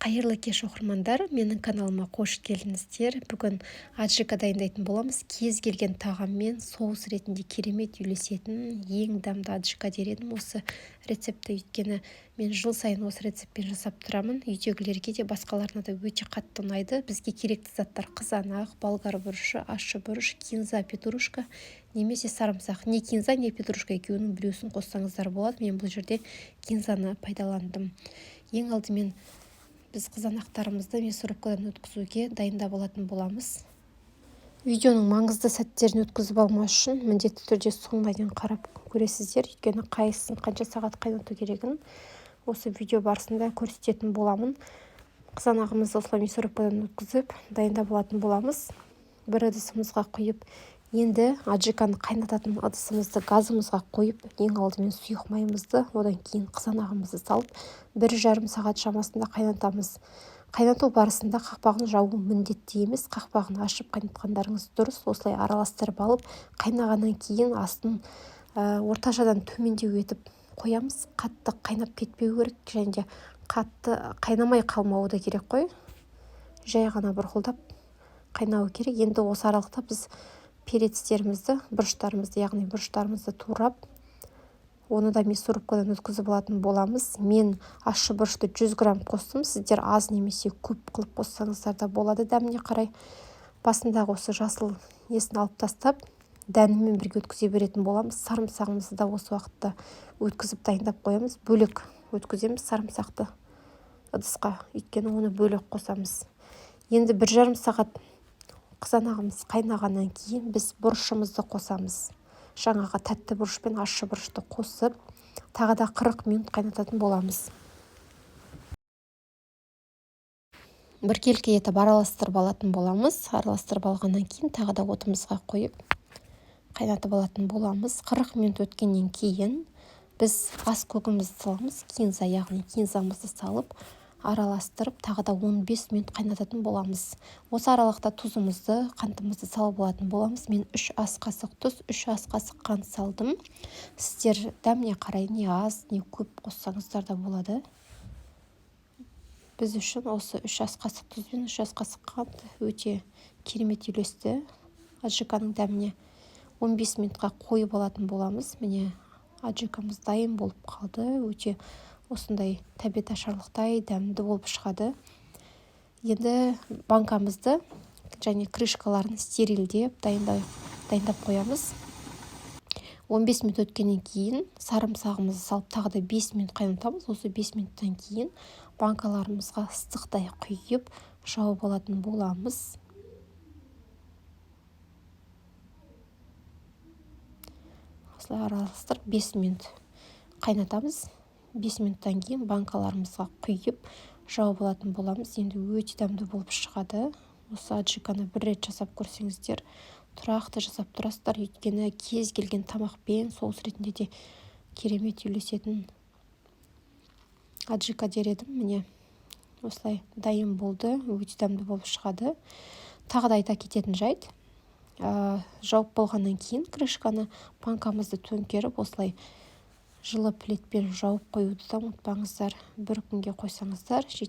Қайырлы кеш, оқырмандар! Менің каналыма қош келдіңіздер! Бүгін аджика дайындайтын боламыз. Кез келген тағаммен соус ретінде керемет үйлесетін ең дәмді аджика дер едім осы рецептті, өйткені мен жыл сайын осы рецептпен жасап тұрамын. Үйдегілерге де, басқаларына да өте қатты ұнайды. Бізге керекті заттар: қызанақ, болгар бұрышы, ащы бұрыш, кинза, петрушка немесе сарымсақ. Не кинза, не петрушка, екеуінің біреусін қоссаңыздар болады. Мен бұл жерде кинзаны пайдаландым. Ең алдымен біз қызанақтарымызды мясорубкадан өткізуге дайындап алатын боламыз. Видеоның маңызды сәттерін өткізіп алмас үшін міндетті түрде соңына дейін қарап көресіздер, өйткені қайсысын қанша сағат қайнату керегін осы видео барысында көрсететін боламын. Қызанағымызды осылай мясорубкадан өткізіп, дайындап алатын боламыз бір ыдысымызға құйып. Енді аджиканы қайнататын ыдысымызды газымызға қойып, ең алдымен сұйық майымызды, одан кейін қызанағымызды салып, 1,5 сағат шамасында қайнатамыз. Қайнату барысында қақпағын жабу міндетті емес, қақпағын ашып қайнатқандарыңыз дұрыс. Осылай араластырып алып, қайнағаннан кейін астын орташадан төмендеу етіп қоямыз. Қатты қайнап кетпеу керек және де қатты қайнамай қалмауы да керек қой, жай ғана бұрқылдап қайнауы керек. Енді осы аралықта біз перецтерімізді, бұрыштарымызды, яғни бұрыштарымызды турап, оны да мясорубкадан өткізіп алатын боламыз. Мен ащы бұрышты 100 грамм қостым, сіздер аз немесе көп қылып қоссаңыздар да болады, дәміне қарай. Басындағы осы жасыл несін алып тастап, дәнімен бірге өткізе беретін боламыз. Сарымсағымызды да осы уақытта өткізіп, дайындап қоямыз. Бөлек өткіземіз сарымсақты ыдысқа, өйткені оны бөлек қосамыз. Енді 1,5 сағат қызанағымыз қайнағаннан кейін біз бұрышымызды қосамыз. Жаңағы тәтті бұрыш пен ащы бұрышты қосып, тағы да 40 минут қайнататын боламыз. Біркелкі етіп араластырып алатын боламыз. Араластырып алғаннан кейін тағы да отымызға қойып, қайнатып алатын боламыз. 40 минут өткеннен кейін біз ас көгімізді саламыз, кинза, яғни кинзамызды салып, араластырып, тағы да 15 минут қайнататын боламыз. Осы аралықта тұзымызды, қантымызды салып алатын боламыз. Мен 3 ас қасық тұз, 3 ас қасық қант салдым. Сіздер дәміне қарай не аз, не көп қоссаңыздар да болады. Біз үшін осы 3 ас қасық тұз бен 3 ас қасық қант өте керемет үйлесті аджиканың дәміне. 15 минутқа қойып алатын боламыз. Міне, аджикамыз дайын болып қалды. Өте осындай тәбет ашарлықтай дәмді болып шығады. Енді банкамызды және крышкаларын стерилдеп, дайындап қоямыз. 15 минут өткеннен кейін сарымсағымызды салып, тағы да 5 минут қайнатамыз. Осы 5 минуттан кейін банкаларымызға ыстықтай құйып, жауып алатын боламыз. Осылай араластырып, 5 минут қайнатамыз. 5 минуттан кейін банкаларымызға құйып, жауып алатын боламыз. Енді өте дәмді болып шығады. Осы аджиканы бір рет жасап көрсеңіздер, тұрақты жасап тұрасыздар, өйткені кез келген тамақпен соус ретінде де керемет үйлесетін аджика дер едім. Міне, осылай дайын болды, өте дәмді болып шығады. Тағы да айта кететін жайт: жауып болғаннан кейін крышканы банкамызды төңкеріп, осылай жылы пледпен жауып қоюды да ұмытпаңыздар. Бір күнге қойсаңыздар, жете